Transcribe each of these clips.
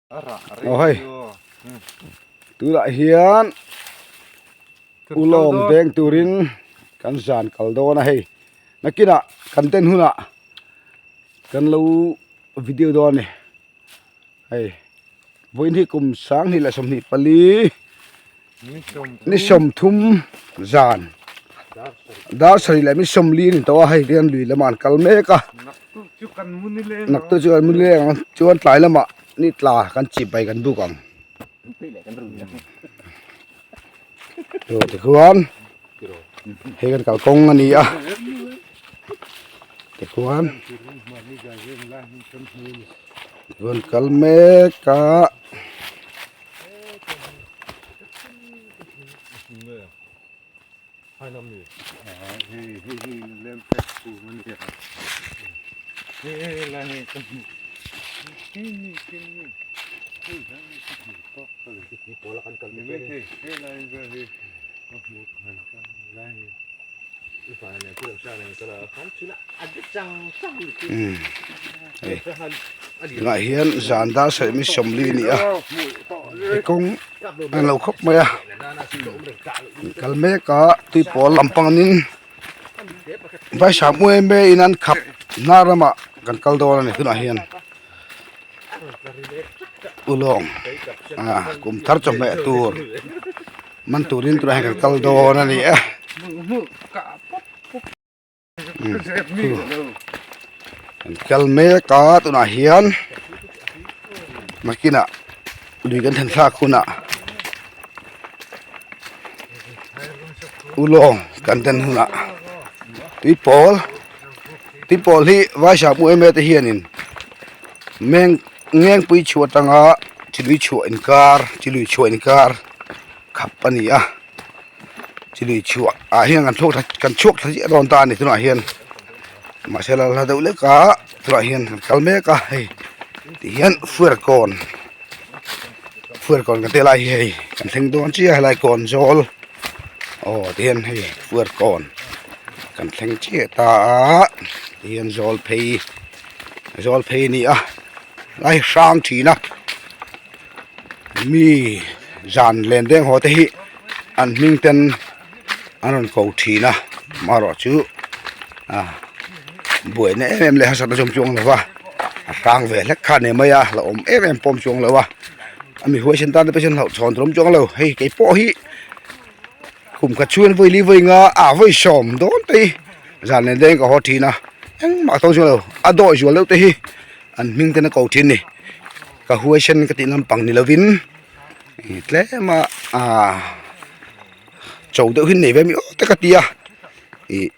Aw hei tunah hian ulawng deng turin kan zan kal dawn a hei nakinah kan den hunah kan lo video dawn a ni hei vawiin hi kum 2024 Ni 30 zan dar sarih leh mi 40 a ni tawh a hei hian lui lamah an kal mek a naktuk chu kan mu nileng ang chuan tlai lamah ni tla kan chip bai kan buk ang chu tikhuan hei kan kalkawng a ni a tikhuan tikhuan kal mek a. Tunah hian zan dar sarih mi 40 a ni a he kawng a lo khawp mai a kal mek a tui pawl lampangin vaisam em em in an khap hnar lamah kan kal dawn a ni tunah hian ulawng ah kum thar chawhmeh tur. Man turin tunah hian kan kal dawn a ni e. Kan kal mek a tunah hian nakinah lui kan thlen thlak hunah ulawng kan den hunah tui pawl tui pawl hi vaisa hmuh em em te hianin meng ngengpui chhuah atanga chilui chhuah inkar chilui chhuah inkar. Khap a ni a chilui chhuah ah hian kan chhuak thla kan chhuak thla chiah dawn ta a ni tunah hian mahse la hla deuh lek a tunah hian kan kal mek a hei ti hian fuar kawn fuar kawn kan tih lai hi hei kan thleng dawn chiah a helai kawn zawl aw ti hian hei fuar kawn kan thleng chiah ta a ti hian zawl phei zawl phei a ni a lai hrang thin a. Mi zan len deng haw te hi an hming ten an rawn ko thin a amaherawh chu ah buaina em em leh harsatna zawm chuang lo va a hrang ve hlek kha a ni mai a la awm em em pawm chuang lo a a mi huaisen tan te pawh hian hlauhchhawn tur awm chuang lo hei kei pawh hi kum khat chhungin vawi li vawi nga ah vawi sawm dawn te hi zan len deng ka haw thin a engmah a tawng chuang lo a dawi zual deuh te hi an hming ten a ko thin a ni. Ka huaisen ka tih lampang ni lovin ih tlem a ah cho deuh hi nei ve mi aw te ka ti a ih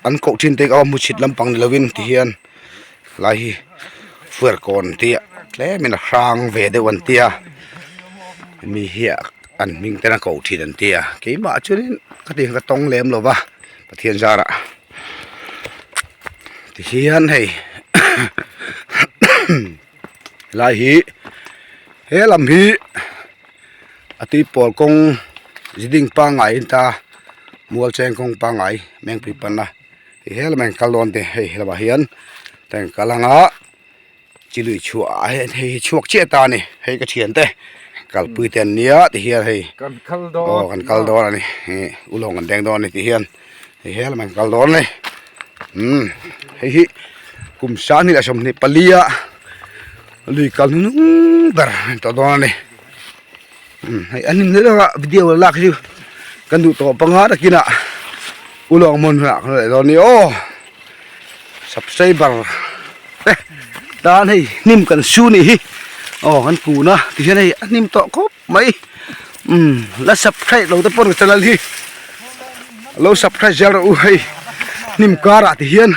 an koh thin te kha hmu chhit lampang ni lovin ti hian lai hi fuar kawn tih ah tlemin a hrang ve deuh an tia mi hi an hming ten a koh thin an tia keimah chuanin ka tih ka tawng lem lo va Pathian zarah tihian hei helai hi he lam hi a tui pawl kawng ziding pangngai in ta mual cheng kawng pangngai mengpui panna hei he lamah hian kal dawn te hei helamah hian ta in kal ang a chi lui chhuah ah hian hei hi chhuak chiah ta a ni hei ka thian te kalpui te an nia ti hian hei aw kan kal dawn a ni ih ulawng kan deng dawn a ni ti hian hei he lamah hian kal dawn a ni umm hei hi kum 2024 a lui kal hnung ber a ni tawh dawn a ni umm hei a hnim deuh a video la lak hi chu kan duh tawh panga takin ah ulawng hmun hunah kan la leh dawn a ni aw. Subscriber te tan hei hnim kan su nih hi aw kan kun a tihian hei a hnim tawh khawp mai umm la subscribe lo te pawn ka channel hi lo subscribe zel rawh u hei hnim karah tihian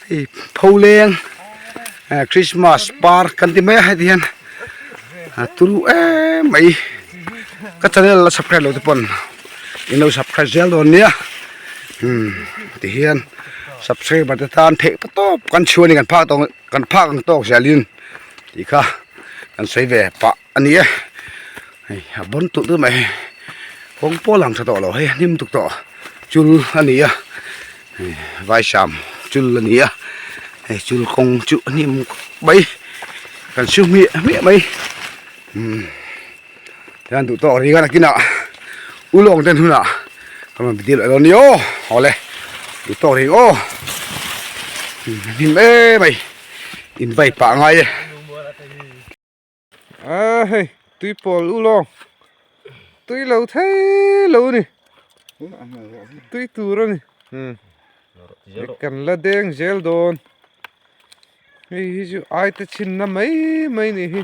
hei pholeng eh christmas par kan ti mai a heti hian a turu em mai ka channel la subscribe lo te pawn in lo subscribe zel dawn nia umm tihian. Subscriber te tan theih pa tawp kan chhuah a ni kan phak tawk kan phak ang tawk zelin tih kha kan sawi ve pah a ni e hei a bawn tulh tulh mai kawng pawh a lang tha tawh lo hei a hnim tuk tawh chul a ni a hei vaisam chul a ni a hei chul kawng chu a hnim khawp mai. Kan siu hmiah hmiah mai umm tihian duh tawk ring a nakinah ulawng ten hunah ka rawn video leh dawn nia aw awle duh tawk ring aw hlim em mai in vai pah ngai e. A hei tui pawl ulawng tui lo thei lo a ni tui tur a ni kan la deng zel dawn. Hei hi chu ai te chhinna mai mai ni hi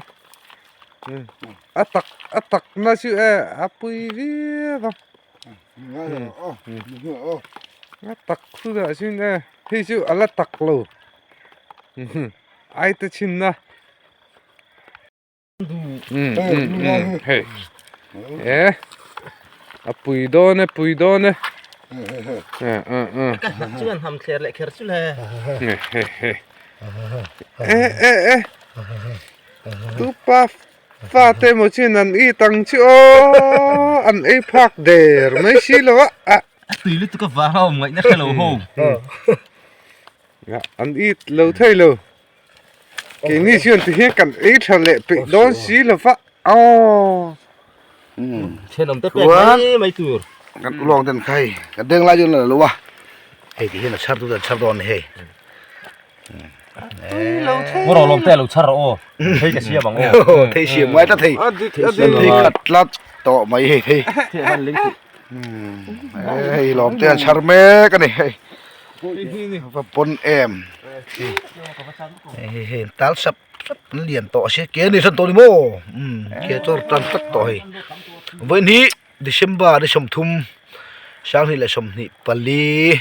a tak a tak na chu e a pui viau a a tak hunah chuan e hei chu a la tak lo ai te chhinna. Hei e a pui dawn e pui dawn e chuan ham thler leh kher chu le e e e tupa fa te maw chin an it ang chu aw an ei phak der mai si lo a a tui lutuk avang a awm ngaihna hre lo ho an it lo thei lo. Keini chuan ti hian kan ei tha leh peih dawn si lo va aw. Thenawm te pek mai mai tur. Kan ulawng ten kha hei kan deng lai chuan la lo a hei ti hian a chhar tu ten chhar dawn a ni hei. Ngaw lawm te lo chhar rawh aw thei ka siam ang aw. Thei siam ngai tlat hei. Thei khat tlat tawh mai hei thei. Hei lawm te an chhar mek a ni hei. Va pawn em hei hei tal sap sap an lian tawh a sia ke ni san tawh ni maw umm ke chu a tan tlat tawh hei vawiin hi December ni 30 2024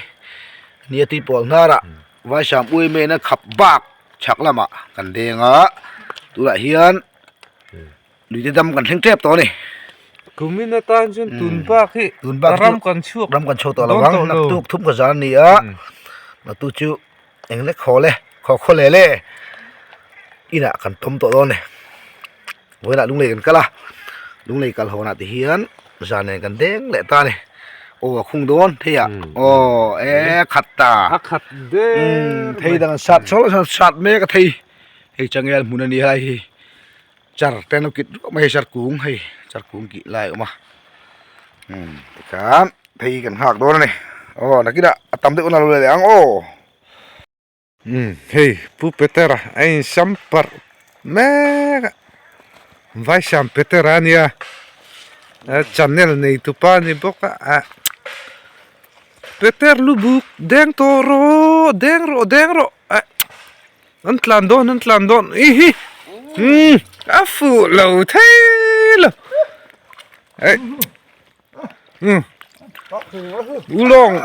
nia tui pawl hnarah Vaisam uime na khap bak chhak lamah kan deng a tunah hian. Luite dam kan thleng tep tawh a ni. Kumin atan chuan tun bak hi tun bak ram kan chhuak ram kan chhuak tawh lo ang naktuk thum ka zan a ni a naktuk chu eng lek haw le khaw khaw leh le inah kan tawm tawh dawn a ni vawiinah lunglei kan kal a lunglei kal hawnah te hian zan nen kan deng leh ta a ni aw a khung dawn thei ah aw e khat ta a khat der thei dang an sat sawl sat mek a thei hei changel hmun a ni helai hi. Char te an lo kit ruah mai hei char kung hei char kung kih lai a awm a umm tikhan phei kan nghak dawn a ni aw nakinah a tam deuh na lo la leh ang aw. Umm hei Pu Petera a insam parh mek a Vaisam Petera a nia channel nei tupa a ni bawk a Peter lu buk deng tawh rawh deng rawh deng rawh. An tlan dawn an tlan dawn i hi umm a fuh lo thei lo eh umm ulawng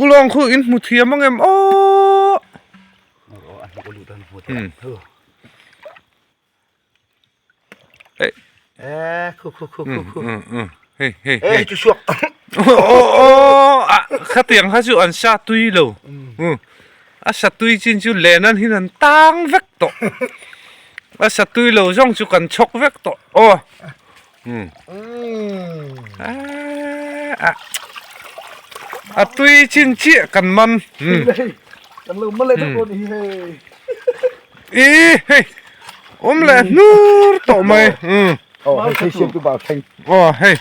ulawng khu in hmu thiam ang em aww umm. Eh, khu khu khu khu khu. Hei hei hei. Chu suak. Oh oh khatiang kha chu an sa tui lo. A sa tui chin chu len an hin an tang vek tawh. A sa tui lo zawng chu kan chhawk vek tawh. Aw. A tui chin chiah kan man. Kan lo man leh tawh dawn hi hei. I hei awm leh hnur tawh mai aw hei thei siam tu bal thleng aw hei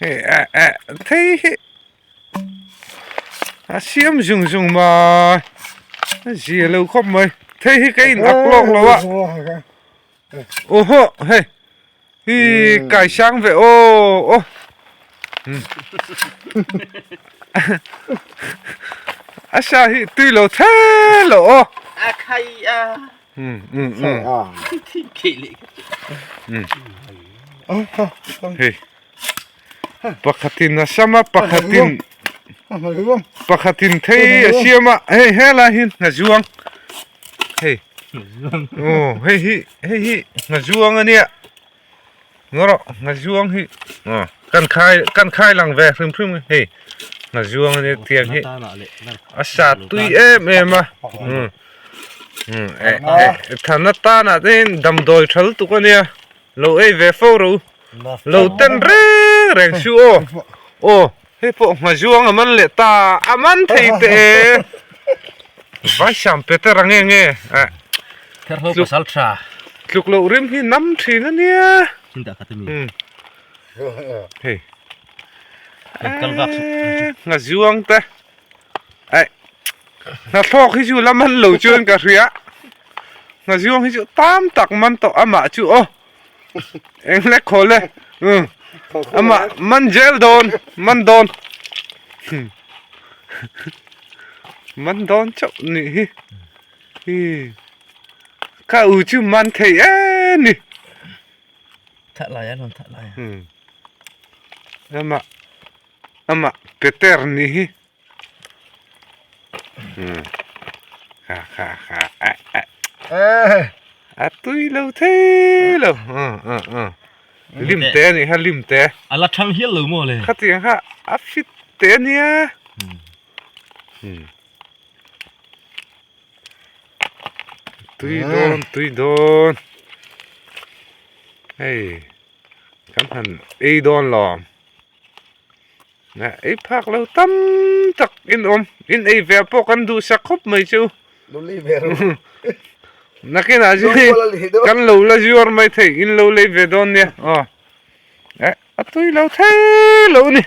hei eh eh thei hi a siam zung zung mai a zia lo khawp mai thei hi ka in ak lawk lo a aw hawh hei hi kai sang ve aw aw a sa hi tui lo the lo aw a khai a hei pakhatin a sam a pakhatin pakhatin thei a siam a hei helai hi hna zuang hei aw hei hi hei hi hna zuang a nia ngaw rawh hna zuang hi aw kan khai kan khai lang ve hrim hrim hei hna zuang a nia tiang hi a sa tui em em a umm umm eh eh thana tanah te hian damdawi tha lutuk a nia lo ei ve fo rawh u lo ten reng reng su aw aw hei pawh hma zuang a man leh ta a man thei teh e vaisam pe te ra nge nge eh Therhlo pasal tha. Tluk loh rim hi nam thin a nia. Thin dah khat a mi. Hei. Kal vak su. Nga zuang te. Ai. Nga thlawk hi chu la man lo chuan ka hria. Nga zuang hi chu tam tak man tawh amah chu aw. Eng hlek khawl e. Amah man zel dawn man dawn. Man dawn chauh nih hi. Hi. Ka u chu man thei em ni. That lai a lawm that lai a. Amah amah Peter ni hi. Ha ha ha a a. A tui lo thei lo. Lim te a nih kha lim te. A la thang hial lo maw le. Khatiang kha a fit te a nia. Tui dawn tui dawn hei kan han ei dawn lawm ei phak lo tam tak in awm in ei ve pawh kan duh sak khawp mai chu nakinah chu hei kan lo la zuar mai thei in lo lei ve dawn nia aw eh a tui lo thei lo a ni.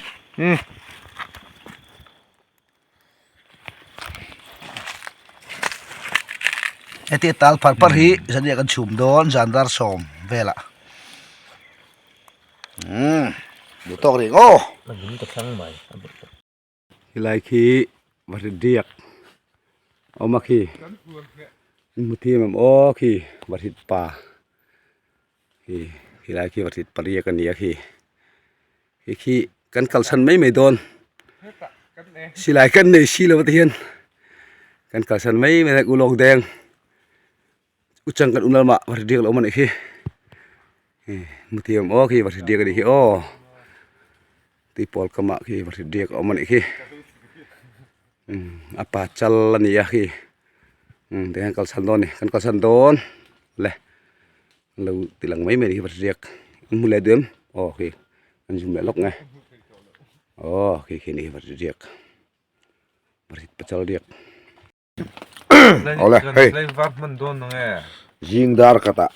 Heti tal phar phar hi zan kan chhum dawn zan dar sawm velah umm duh tawk rih aw. Helai khi vahrit riak a awm a khi hmu thiam em aw khi vahrit pa khi helai khi vahrit pa riak a ni a khi. Hei khi kan kalsan mai mai dawn silai kan nei si lo te hian kan kalsan mai mai u lawk deng u chang kan um lamah va hriat lo awm a nih khi hmu thiam aw khi va hriat a nih khi aw tuipawl kamah khi va hriat a awm a nih khi a pa chal a ni a khi tihian kalsan dawn a ni kan kalsan dawn le. Lo ti lang mai mai hi va riak in hmu leh duh em aw khi an zoom leh lawk nge aw khi khi ni hi va riak va rit pachal riak awle hei zing dar khatah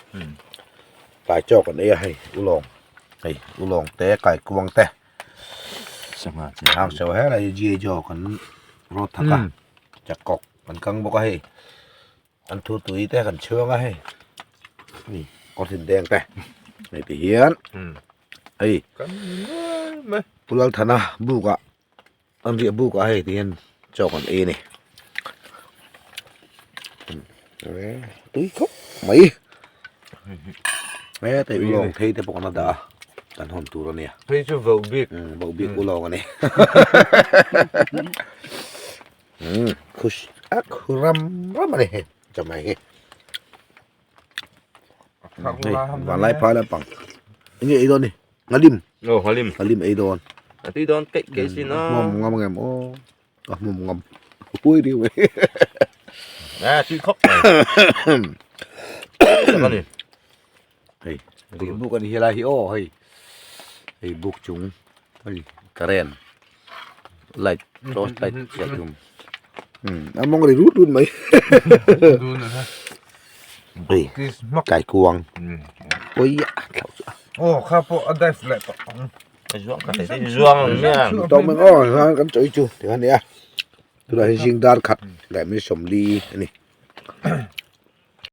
kai chawk an ei a hei ulawng hei ulawng te kai kuang te sangha che hang chho helai hi ji jo kan rawt thak a chakawk kan kang bawk a hei. An thu tui te kan chhuang a hei ni kawr thin deng te hei ti hian hei Pu Lalthana buk ah an riah buk ah hei ti hian chaw kan ei a ni tui khawp mai heta ulawng phei te pawh an la dah a kan hawn tur a nia phei chu vauh bik vauh bik ulawng a ni. Umm khush a khu ram ram a ni hei chamai hi hei vanlai phai lampang enge ei dawn ni nghalim aw nghalim nghalim ei dawn a tui dawn keih keih sin a hmawm ngam ang em aw ka hmawm ngam pui riu mai a tui khawp mai tak a ni hei rih buk a ni helai hi aw hei hei buk chung hei current light torch light chiah tum umm a mawng ri rut rut mai hei kai kuang pawih a thlauh chu a aw kha pawh a dive leh tawh ang zuang ka thei zuang ang nia tawng meng aw kan chawi chu tikhan a ni a tunah hian zing dar khat leh minute sawmli a ni.